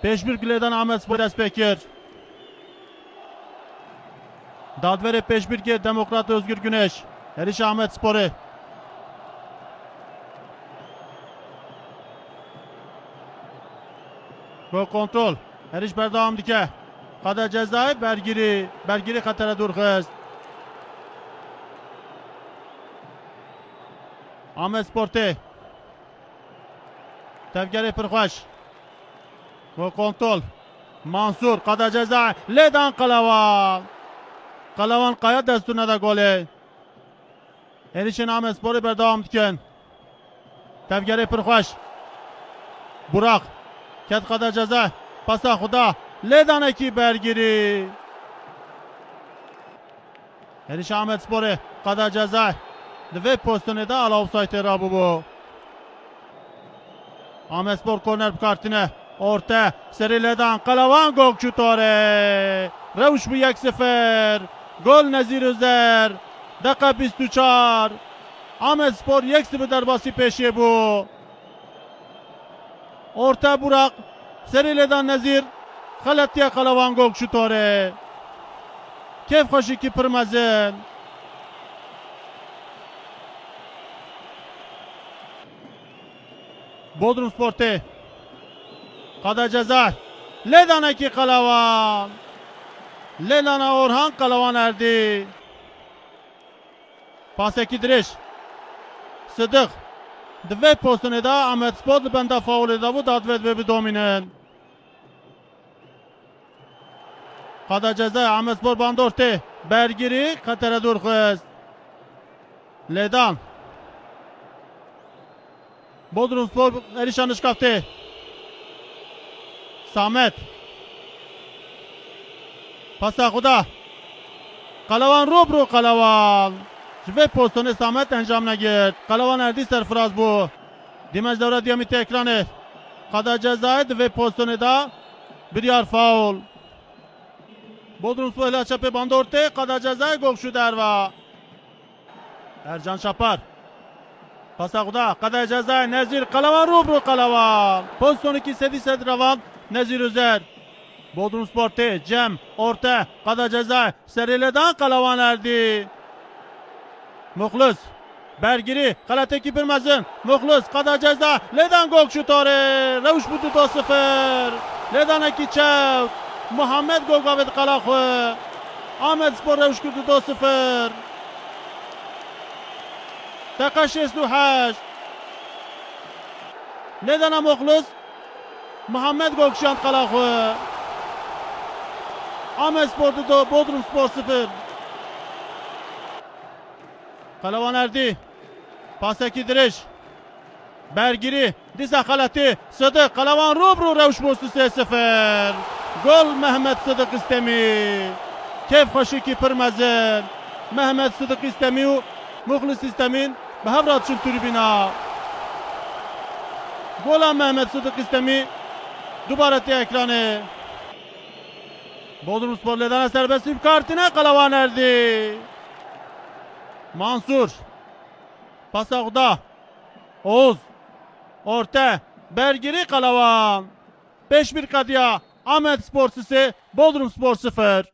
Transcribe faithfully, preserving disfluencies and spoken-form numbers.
Pêşbirk lêdan Amedspor dest pê kir. Dadverê Pêşbirkê Demokrat Özgür Güneş. Êrîşa Amedsporê. Gol kontrol. Êrîş berdewam dike. Qada cezayê Bergirî. Bergirî xetere dûr xist. Amedspor tê. Tevgerê pir xweş. Gol kontrol. Mansur, qada ceza. Lêdan Qelewan. Qelewan qaya destû neda golê. Êrîşên Amedsporê berdewam dikin. Tevgerê pir xweş. Burak. Ket qada ceza. Pasa xwe da. Lêdanekî Bergirî. Êrîşa Amedsporê qada ceza. Di vê pozisyonê de ala ofsaytê rabûbû. Amedspor korner bi kar tîne. Orte. Serî lêdan. Qelewan Gokçu Tore. Rewş bû yek sifir. Gol Nezîr Özer. Deqa bîst û çar. Amedspor yek sifir derbasî pêşiyê bû. Orte Burak. Serî lêdan Nezîr. Xeletiye Qelewan Gokçu Tore. Kêfxweşîkî pir mezin. Bodrumspor tê. Qada ceza. Lêdanekî Qelewan. Lêdana Orhan Qelewan Erdî. Pasekî dirêj. Sidiq. Di vê pozisyonê de Amedspor di benda faulê de bû, dadve divê bidomînin. Qada cezayê Amedspor bandor tê. Bergirî xetere dûr xist. Lêdan. Bodrumspor êrîşa nişkaftê. Samet. Pasa xwe da. Qelewan rû bi rû Qelewan. Ji vê pozisyonê Samet encam negirt. Qelewan Erdî serfiraz bû. Dîme ji dewra duyemî tê ekranê. Qada cezayê di vê pozisyonê de biryar faul. Bodrumspor hêla çepê bandor tê, qada cezayê Gokçu derva. Ercan Çapar. Pasa xwe da, qada cezayê Nezîr Qelewan rû bi rû Qelewan. Pozisyonekî sedî sed revand Nezîr Özer. Bodrumspor tê, Cem, orte, qada cezayê, serê lêdan Qelewan Erdî. Muxlis. Bergirî, xeletekî pir mezin. Muxlis, qada ceza, lêdan Gokçu Tore. Rewş bû du do sifir. Lêdanekî çewt. Muhammed Gok avêt qala xwe. Amedspor rewş kir du do sifir. Deqa şêst û heşt. Lêdana Muxlis. Muhammed Gok şand qala xwe. Amedspor du do, Bodrumspor sifir. Qelewan Erdî. Pasekî dirêj. Bergirî. Dîsa xeletî. Sidiq. Qelewan rû bi rû rewş bû sê sifir. Gol Mehmet Sidiq Îstemî. Kêfxweşîkî pir mezin. Mehmet Sidiq Îstemî û Muxlis Îstemîn bi hev re diçin tribîna. Gola Mehmet Sidiq Îstemî dubare tê ekranê. Bodrumspor lêdana serbestî bi kar tîne, Qelewan Erdî. Mansur. Pasa xwe da. Oğuz. Orte. Bergirî Qelewan. Pêşbîr qediya. Amedspor sisê, Bodrumspor sifir.